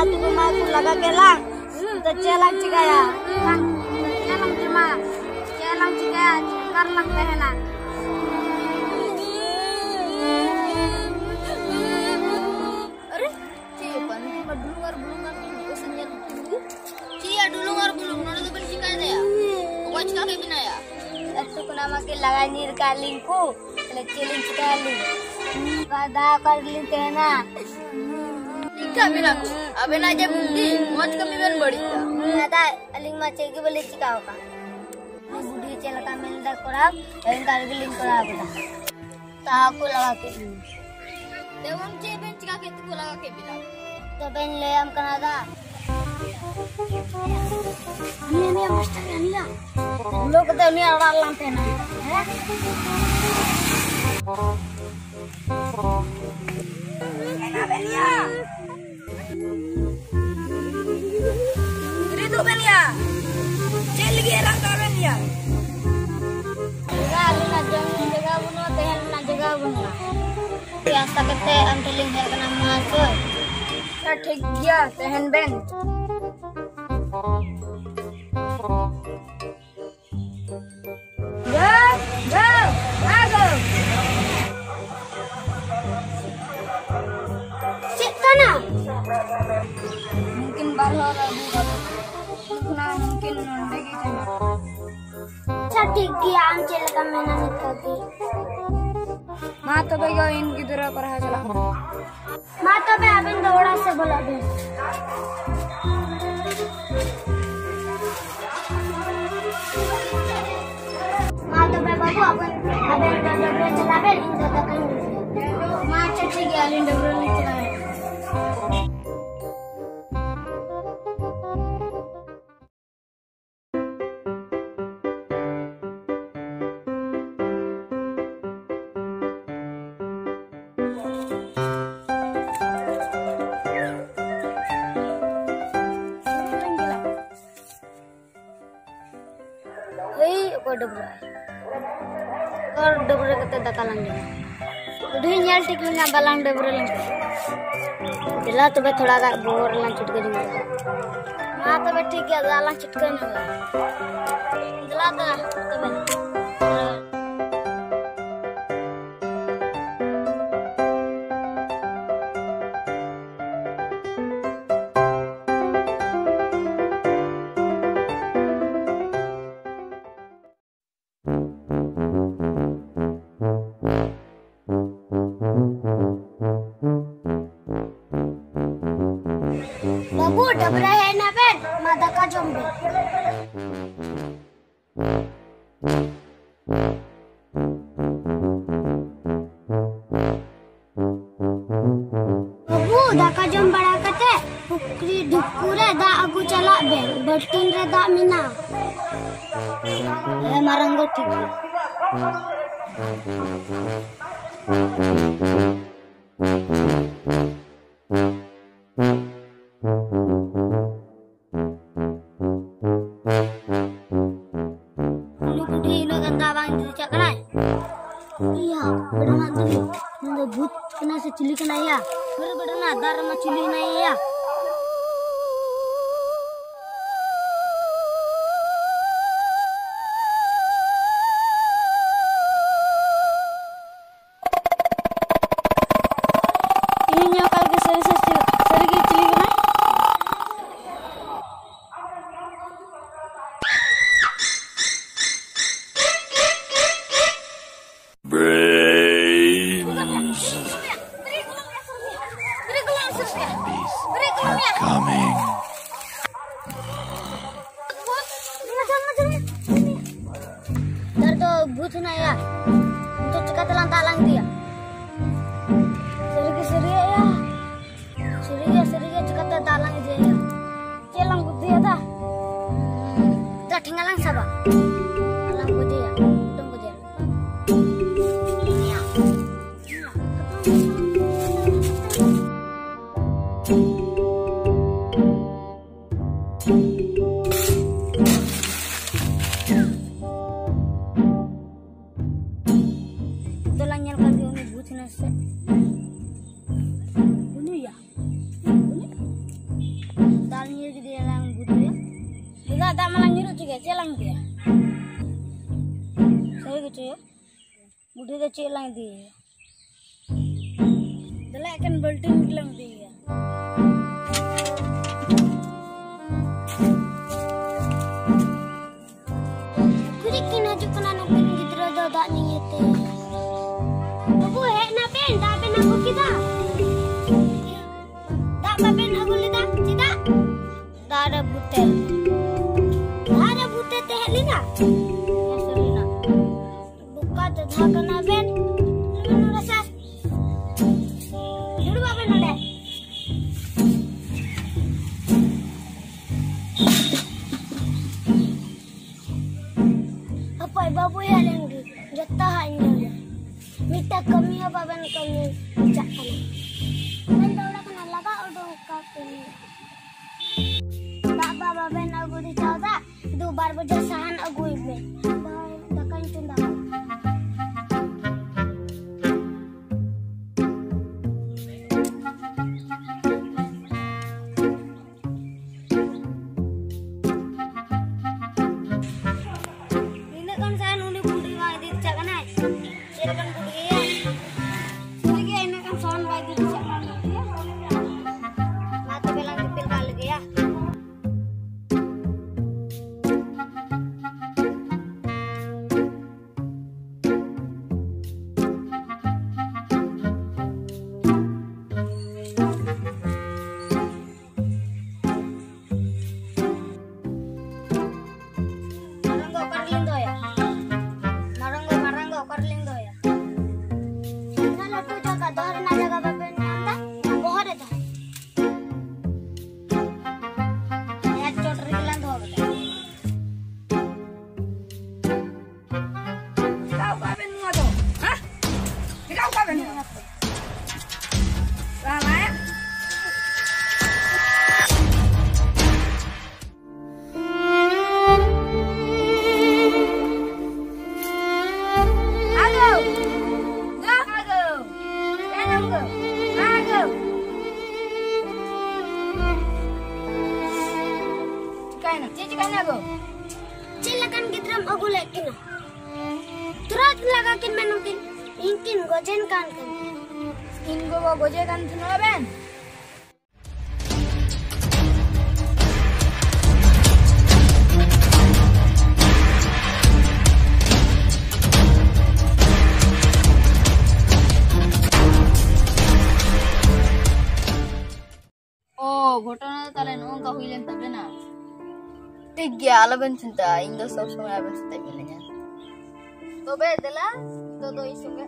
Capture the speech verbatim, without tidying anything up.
ᱩᱱᱠᱩ ᱢᱟ ᱠᱚ ᱞᱟᱜᱟ ᱠᱮᱫ ᱞᱟᱝ, ᱛᱚ ᱪᱮᱫ ᱞᱟᱝ ᱪᱤᱠᱟᱹᱭᱟ? ᱵᱟᱝ, ᱪᱮᱫ ᱞᱟᱝ ᱡᱚᱢᱟ? ᱪᱮᱫ ᱞᱟᱝ ᱪᱤᱠᱟᱹᱭᱟ? ᱚᱠᱟ ᱨᱮᱞᱟᱝ ᱛᱟᱦᱮᱱᱟ? ᱟᱨᱮ, ᱪᱮᱫ ᱵᱮᱯᱟᱨ? ᱱᱩᱠᱤᱱ ᱢᱟ ᱰᱩᱞᱩᱝ ᱟᱨ ᱵᱩᱞᱩᱝ ᱜᱟᱱ ᱠᱤᱱ ᱯᱮᱥᱮᱧᱡᱟᱨ ᱠᱤᱱ ᱤᱫᱤ᱾ ᱪᱮᱫ ᱭᱟ ᱰᱩᱞᱩᱝ ᱟᱨ ᱵᱩᱞᱩᱝ? ᱱᱚᱰᱮ ᱫᱚ ᱵᱮᱱ ᱪᱤᱠᱟᱹᱭᱮᱫᱟ ᱭᱟ? ᱚᱠᱚᱭ ᱪᱤᱠᱟ ᱠᱮᱫ ᱵᱮᱱᱟ ᱭᱟ? ᱟᱹᱛᱩ ᱠᱷᱚᱱᱟᱜ ᱢᱟ ᱠᱤᱱ ᱞᱟᱜᱟ ᱧᱤᱨ ᱠᱟᱜ ᱞᱤᱧ ᱠᱚ᱾ ᱛᱟᱦᱞᱮ ᱪᱮᱫ ᱞᱤᱧ ᱪᱤᱠᱟᱹᱭᱟ ᱞᱤᱧ? ᱚᱠᱟ ᱫᱟᱜ ᱚᱠᱟ ᱨᱮᱞᱤᱧ ᱛᱟᱦᱮᱱᱟ? ᱪᱤᱠᱟᱹ ᱵᱮᱱᱟ ᱠᱚ? ᱟᱵᱮᱱᱟᱜ ᱡᱮ ᱵᱩᱫᱽᱫᱷᱤ, ᱢᱚᱡᱽ ᱠᱟᱹᱢᱤ ᱵᱮᱱ ᱵᱟᱹᱲᱤᱡ ᱫᱟ᱾ ᱫᱟᱫᱟ, ᱟᱹᱞᱤᱧ ᱢᱟ ᱪᱮᱫ ᱜᱮ ᱵᱟᱹᱞᱤᱧ ᱪᱤᱠᱟᱹ ᱟᱠᱟᱫ᱾ ᱩᱱᱤ ᱵᱩᱰᱷᱤ ᱪᱮᱫ ᱞᱮᱠᱟ ᱢᱮᱱ ᱮᱫᱟ ᱠᱚᱨᱟᱣ, ᱚᱱᱠᱟ ᱨᱮᱜᱮ ᱞᱤᱧ ᱠᱚᱨᱟᱣ ᱠᱮᱫᱟ᱾ ᱛᱟᱦᱟ ᱠᱚ ᱞᱟᱜᱟ ᱠᱮᱫ ᱞᱤᱧᱟ᱾ ᱛᱮ ᱩᱱ ᱪᱮᱫ ᱵᱮᱱ ᱪᱤᱠᱟ ᱠᱮᱫ ᱛᱮᱠᱚ ᱞᱟᱜᱟ ᱠᱮᱫ ᱵᱮᱱᱟ? ᱛᱚᱵᱮᱧ ᱞᱟᱹᱭᱟᱢ ᱠᱟᱱᱟ ᱫᱟ᱾ ᱱᱤᱭᱟᱹ, ᱱᱤᱭᱟᱹ ᱢᱟᱥᱴᱟᱨ ᱱᱤᱭᱟᱹ᱾ ᱞᱳ ᱠᱟᱛᱮ ᱩᱱᱤᱭᱟᱜ ᱚᱲᱟᱜ ᱨᱮᱞᱟᱝ ᱛᱟᱦᱮᱱᱟ᱾ ᱦᱮᱸ? ᱨᱤᱫᱩ ᱵᱮᱱ ᱭᱟ, ᱪᱮᱫ ᱞᱟᱹᱜᱤᱫ ᱮ ᱨᱟᱜ ᱫᱟ ᱵᱮᱱ ᱭᱟ? ᱫᱟᱫᱟ, ᱟᱞᱮ ᱢᱟ ᱡᱚᱢ ᱧᱩ ᱡᱟᱭᱜᱟ ᱵᱟᱹᱱᱩᱜᱼᱟ, ᱛᱟᱦᱮᱱ ᱨᱮᱱᱟᱜ ᱡᱟᱭᱜᱟ ᱵᱟᱹᱱᱩᱜᱼᱟ᱾ ᱟᱥᱟ ᱠᱟᱛᱮ ᱟᱢ ᱴᱷᱮᱱ ᱞᱤᱧ ᱦᱮᱡ ᱟᱠᱟᱱᱟ ᱢᱚᱦᱟᱥᱚᱭ᱾ ᱟᱪᱪᱷᱟ, ᱴᱷᱤᱠ ᱜᱮᱭᱟ, ᱛᱟᱦᱮᱱ ᱵᱮᱱ᱾ ᱜᱳ, ᱜᱳ, ᱟᱨ ᱜᱳ᱾ ᱪᱮᱫ ᱠᱟᱱᱟ? ᱩᱱᱠᱤᱱ ᱵᱟᱨ ᱦᱚᱲ ᱟᱹᱜᱩ ᱠᱟᱛᱮ ᱠᱷᱚᱱᱟᱜ ᱩᱱᱠᱤᱱ ᱱᱚᱰᱮ ᱜᱮ ᱛᱟᱦᱮᱱᱟ᱾ ᱟᱪᱪᱷᱟ, ᱴᱷᱤᱠ ᱜᱮᱭᱟ, ᱟᱢ ᱪᱮᱫ ᱞᱮᱠᱟᱢ ᱢᱮᱱᱟ ᱱᱤᱛᱚᱜ ᱜᱮ᱾ ᱢᱟ ᱛᱚᱵᱮ ᱜᱳ, ᱤᱧ ᱜᱤᱫᱽᱨᱟᱹ ᱯᱟᱲᱦᱟᱣ ᱪᱟᱞᱟᱜ ᱠᱟᱱᱟ᱾ ᱢᱟ ᱛᱚᱵᱮ ᱟᱵᱮᱱ ᱫᱚ ᱚᱲᱟᱜ ᱥᱮᱫ ᱵᱚᱞᱚᱜ ᱵᱮᱱ᱾ ᱢᱟ ᱛᱚᱵᱮ ᱵᱟᱹᱵᱩ, ᱟᱵᱮᱱ, ᱟᱵᱮᱱ ᱫᱚ ᱰᱟᱹᱵᱽᱨᱟᱹ ᱪᱟᱞᱟᱜ ᱵᱮᱱ, ᱤᱧ ᱫᱚ ᱫᱟᱠᱟᱧ ᱤᱥᱤᱱᱟ᱾ ᱢᱟ ᱟᱪᱪᱷᱟ ᱴᱷᱤᱠ ᱜᱮᱭᱟ, ᱟᱹᱞᱤᱧ ᱰᱟᱹᱵᱽᱨᱟᱹ ᱞᱤᱧ ᱪᱟᱞᱟᱜᱼᱟ᱾ ᱦᱳᱭ, ᱚᱠᱚᱭ ᱰᱟᱹᱵᱽᱨᱟᱹᱜᱼᱟᱭ? ᱚᱠᱚᱭ ᱰᱟᱹᱵᱽᱨᱟᱹ ᱠᱟᱛᱮ ᱫᱟᱠᱟ ᱞᱟᱝ ᱡᱚᱢᱟ? ᱵᱩᱰᱷᱤ ᱧᱮᱞ ᱴᱷᱤᱠ ᱞᱮᱱᱟ, ᱵᱟᱞᱟᱝ ᱰᱟᱹᱵᱽᱨᱟᱹ ᱞᱮᱱᱠᱷᱟᱱ᱾ ᱫᱮᱞᱟ ᱛᱚᱵᱮ ᱛᱷᱚᱲᱟ ᱜᱟᱱ ᱵᱚᱦᱚᱜ ᱨᱮᱞᱟᱝ ᱪᱷᱤᱴᱠᱟᱹ ᱧᱚᱜᱟ᱾ ᱢᱟ ᱛᱚᱵᱮ ᱴᱷᱤᱠ ᱜᱮᱭᱟ, ᱫᱟᱜ ᱞᱟᱝ ᱪᱷᱤᱴᱠᱟᱹ ᱧᱚᱜᱟ᱾ ᱫᱮᱞᱟ ᱫᱮᱞᱟ ᱛᱚᱵᱮ᱾ ᱵᱟᱹᱵᱩ, ᱰᱟᱵᱽᱨᱟ ᱦᱮᱡ ᱮᱱᱟ ᱵᱮᱱ, ᱢᱟ ᱫᱟᱠᱟ ᱡᱚᱢ ᱵᱮᱱ᱾ ᱵᱟᱹᱵᱩ, ᱫᱟᱠᱟ ᱡᱚᱢ ᱵᱟᱲᱟ ᱠᱟᱛᱮ ᱯᱩᱠᱷᱨᱤ ᱰᱷᱤᱯᱠᱩ ᱨᱮ ᱫᱟᱜ ᱟᱹᱜᱩ ᱪᱟᱞᱟᱜ ᱵᱮᱱ, ᱵᱟᱹᱞᱴᱤᱱ ᱨᱮ ᱫᱟᱜ ᱢᱮᱱᱟᱜᱼᱟ᱾ ᱦᱮᱸ ᱢᱟᱨᱟᱝ ᱜᱚ, ᱴᱷᱤᱠ ᱜᱮᱭᱟ᱾ ᱩᱱᱤ ᱵᱩᱰᱷᱤ ᱩᱱᱟᱹᱜ ᱜᱟᱱ ᱫᱟᱜ ᱵᱟᱝ ᱤᱫᱤ ᱪᱟᱜ ᱠᱟᱱᱟᱭ᱾ ᱤᱭᱟ, ᱵᱮᱰᱟ ᱢᱟ ᱫᱩ, ᱱᱩᱭ ᱫᱚ ᱵᱷᱩᱛ ᱠᱟᱱᱟᱭ ᱥᱮ ᱪᱤᱞᱤ ᱠᱟᱱᱟᱭ ᱭᱟ? ᱵᱮᱰᱟ ᱢᱟ ᱫᱟᱜ ᱨᱮᱢᱟ ᱪᱤᱞᱤ ᱦᱮᱱᱟᱭ ᱭᱟ? ᱤᱧ ᱧᱮᱞ ᱠᱟᱜ ᱜᱮ ᱥᱟᱹᱨᱤ ᱥᱮ ᱪᱤᱞᱤ? ᱥᱟᱹᱨᱤ ᱜᱮ ᱪᱤᱞᱤ ᱠᱟᱱᱟᱭ? Brains. Zombies are coming. ᱱᱮᱛᱟᱨ ᱫᱚ ᱵᱷᱩᱛ ᱦᱮᱱᱟᱭᱟ᱾ ᱱᱤᱛᱚᱜ ᱪᱤᱠᱟᱹ ᱛᱮᱞᱟᱝ ᱫᱟᱜ ᱞᱟᱝ ᱤᱫᱤᱭᱟ? ᱥᱟᱹᱨᱤ ᱜᱮ ᱥᱟᱹᱨᱤᱭᱟᱭᱟ᱾ ᱥᱟᱹᱨᱤ ᱜᱮ ᱥᱟᱹᱨᱤ ᱜᱮ ᱪᱤᱠᱟᱹ ᱛᱮ ᱫᱟᱜ ᱞᱟᱝ ᱤᱫᱤᱭᱟ? ᱪᱮᱫ ᱞᱟᱝ ᱵᱩᱫᱽᱫᱷᱤᱭᱟ ᱫᱟ? ᱫᱟ ᱴᱷᱮᱸᱜᱟ ᱞᱟᱝ ᱥᱟᱵᱟ᱾ ᱟᱨ ᱞᱟᱝ ᱜᱚᱡᱮᱭᱟ᱾ ᱠᱩᱴᱟᱹᱢ ᱜᱚᱡᱮᱭᱟ᱾ ᱫᱚᱞᱟᱝ ᱧᱮᱞ ᱠᱟᱜ ᱜᱮ, ᱩᱱᱤ ᱵᱷᱩᱛ ᱦᱮᱱᱟᱭ ᱥᱮ? ᱫᱟᱜ ᱢᱟᱞᱟᱝ ᱧᱩᱨᱩ ᱦᱚᱪᱚ ᱠᱮᱫ, ᱪᱮᱫ ᱞᱟᱝ ᱤᱫᱤᱭᱟ? ᱥᱟᱹᱨᱤ ᱜᱮᱪᱚᱭᱟ, ᱵᱩᱰᱷᱤ ᱫᱚ ᱪᱮᱫ ᱞᱟᱝ ᱤᱫᱤᱭᱟ? ᱫᱮᱞᱟ ᱮᱠᱮᱱ ᱵᱟᱹᱞᱴᱤᱱ ᱜᱮᱞᱟᱝ ᱤᱫᱤᱭᱟ᱾ ᱠᱷᱩᱨᱤ ᱠᱤᱱ ᱦᱤᱡᱩᱜ ᱠᱟᱱᱟ ᱱᱩᱠᱤᱱ ᱜᱤᱫᱽᱨᱟᱹ ᱫᱚ ᱫᱟᱜ ᱧᱩᱭᱟᱛᱮ᱾ ᱵᱟᱹᱵᱩ, ᱦᱮᱡ ᱱᱟᱵᱮᱱ, ᱫᱟᱜ ᱵᱮᱱ ᱟᱹᱜᱩ ᱠᱮᱫᱟ? ᱫᱟᱜ ᱵᱟᱵᱮᱱ ᱟᱹᱜᱩ ᱞᱮᱫᱟ, ᱪᱮᱫᱟᱜ? ᱫᱟᱜ ᱨᱮ ᱵᱷᱩᱛᱮ᱾ ᱫᱟᱜ ᱨᱮ ᱵᱷᱩᱛᱮ ᱛᱟᱦᱮᱸ ᱞᱮᱱᱟ? ᱦᱮᱸ, ᱥᱟᱹᱨᱤᱱᱟ᱾ ᱵᱚᱠᱟ ᱫᱟᱫᱟ ᱠᱟᱱᱟ ᱵᱮᱱ᱾ ᱱᱚᱰᱮ ᱥᱮ᱾ ᱫᱩᱲᱩᱵ ᱟᱵᱮᱱ ᱱᱚᱰᱮ᱾ ᱦᱟᱯᱳᱭ ᱵᱟᱹᱵᱩᱭ ᱦᱮᱡ ᱞᱮᱱ ᱜᱮ, ᱡᱚᱛᱚ ᱦᱟᱸᱜ ᱤᱧ ᱧᱮᱞᱟ᱾ ᱢᱤᱫᱴᱟᱝ ᱠᱟᱹᱢᱤ ᱦᱚᱸ ᱵᱟᱵᱮᱱ ᱠᱟᱹᱢᱤ ᱪᱟᱜ ᱠᱟᱱᱟ᱾ ᱟᱵᱮᱱ ᱫᱚ ᱚᱲᱟᱜ ᱠᱷᱚᱱᱟᱜ ᱞᱟᱜᱟ ᱩᱰᱩᱠ ᱟᱠᱟᱫ ᱯᱮ᱾ ᱫᱟᱜ ᱵᱟ ᱵᱟᱵᱮᱱ ᱟᱹᱜᱩ ᱫᱟᱲᱮ ᱠᱟᱣᱫᱟ, ᱫᱩ ᱵᱟᱨ ᱵᱟᱡᱮ ᱥᱟᱦᱟᱱ ᱟᱹᱜᱩᱭ ᱢᱮ᱾ ᱫᱟᱠᱟᱧ ᱪᱚᱸᱫᱟ᱾ ᱱᱤᱱᱟᱹᱜ ᱜᱟᱱ ᱥᱟᱦᱟᱱ ᱩᱱᱤ ᱵᱩᱰᱷᱤ ᱢᱟ ᱤᱫᱤ ᱪᱟᱜ ᱠᱟᱱᱟᱭ᱾ ᱪᱮᱫ ᱞᱮᱠᱟᱱ ᱵᱩᱰᱷᱤᱭᱟ? ᱥᱟᱹᱨᱤ ᱜᱮ ᱤᱱᱟᱹᱜ ᱜᱟᱱ ᱥᱟᱦᱟᱱ ᱵᱟᱭ ᱤᱫᱤ ᱪᱟᱜ ᱠᱟᱱ ᱜᱮᱭᱟ᱾ ᱢᱟ ᱛᱚᱵᱮ ᱞᱟᱝ ᱫᱤᱯᱤᱞ ᱠᱟᱜ ᱞᱮᱜᱮᱭᱟ᱾ ᱢᱟᱨᱟᱝ ᱜᱚ ᱚᱠᱟ ᱨᱮᱞᱤᱧ ᱫᱚᱦᱚᱭᱟ? ᱢᱟᱨᱟᱝ ᱜᱚ, ᱢᱟᱨᱟᱝ ᱜᱚ ᱚᱠᱟ ᱨᱮᱞᱤᱧ ᱫᱚᱦᱚᱭᱟ? ᱩᱱᱟᱹᱜ ᱞᱟᱹᱴᱩ ᱡᱟᱭᱜᱟ ᱫᱚᱦᱚ ᱨᱮᱱᱟᱜ ᱡᱟᱭᱜᱟ ᱵᱟᱵᱮᱱ ᱧᱟᱢ ᱮᱫᱟ? ᱵᱚᱦᱚᱜ ᱨᱮ ᱫᱚᱦᱚᱭ᱾ ᱟᱭᱟᱜ ᱪᱚᱴ ᱨᱮᱜᱮ ᱞᱟᱝ ᱫᱚᱦᱚ ᱠᱟᱫᱟ᱾ ᱪᱮᱠᱟᱣ ᱠᱟᱜ ᱵᱮᱱ ᱱᱚᱣᱟ ᱫᱚ? ᱦᱮᱸ? ᱪᱮᱠᱟᱣ ᱠᱟᱜ ᱵᱮᱱ ᱱᱚᱣᱟ? ᱪᱟᱞᱟᱭᱟ᱾ ᱟᱜᱳ! ᱜᱳ! ᱟᱜᱳ! ᱟᱜᱳ! ᱟᱜᱳ! ᱪᱤᱠᱟᱭᱱᱟ? ᱪᱮᱫ ᱠᱟᱱᱟ ᱜᱚ᱾ ᱪᱮᱫ ᱞᱮᱠᱟᱱ ᱜᱤᱫᱽᱨᱟᱹᱢ ᱟᱹᱜᱩ ᱞᱮᱫ ᱠᱤᱱᱟ? ᱛᱩᱨᱟᱹᱛ ᱞᱟᱜᱟ ᱠᱤᱱ ᱢᱮ ᱱᱩᱠᱤᱱ᱾ ᱤᱧ ᱠᱤᱱ ᱜᱚᱡᱮᱱ ᱠᱟᱱ ᱠᱟᱱ᱾ ᱤᱧ ᱜᱚᱜᱚ ᱜᱚᱡᱮ ᱠᱟᱱ ᱛᱟᱦᱮᱱᱟ ᱵᱮᱱ᱾ ᱚ, ᱜᱷᱚᱴᱚᱱᱟ ᱫᱚ ᱛᱟᱦᱞᱮ ᱱᱚᱜᱼᱚ ᱱᱚᱝᱠᱟ ᱦᱩᱭ ᱞᱮᱱ ᱛᱟᱵᱮᱱᱟ᱾ ᱴᱷᱤᱠ ᱜᱮᱭᱟ, ᱟᱞᱚᱵᱮᱱ ᱪᱤᱱᱛᱟᱹᱜᱼᱟ, ᱤᱧ ᱫᱚ ᱥᱚᱵ ᱥᱚᱢᱚᱭ ᱟᱵᱮᱱ ᱥᱟᱛᱮᱜ ᱢᱤᱱᱟᱹᱧᱟ᱾ ᱛᱚᱵᱮ ᱫᱮᱞᱟ, ᱱᱤᱛᱚᱜ ᱫᱚ ᱤᱧ ᱥᱚᱸᱜᱮ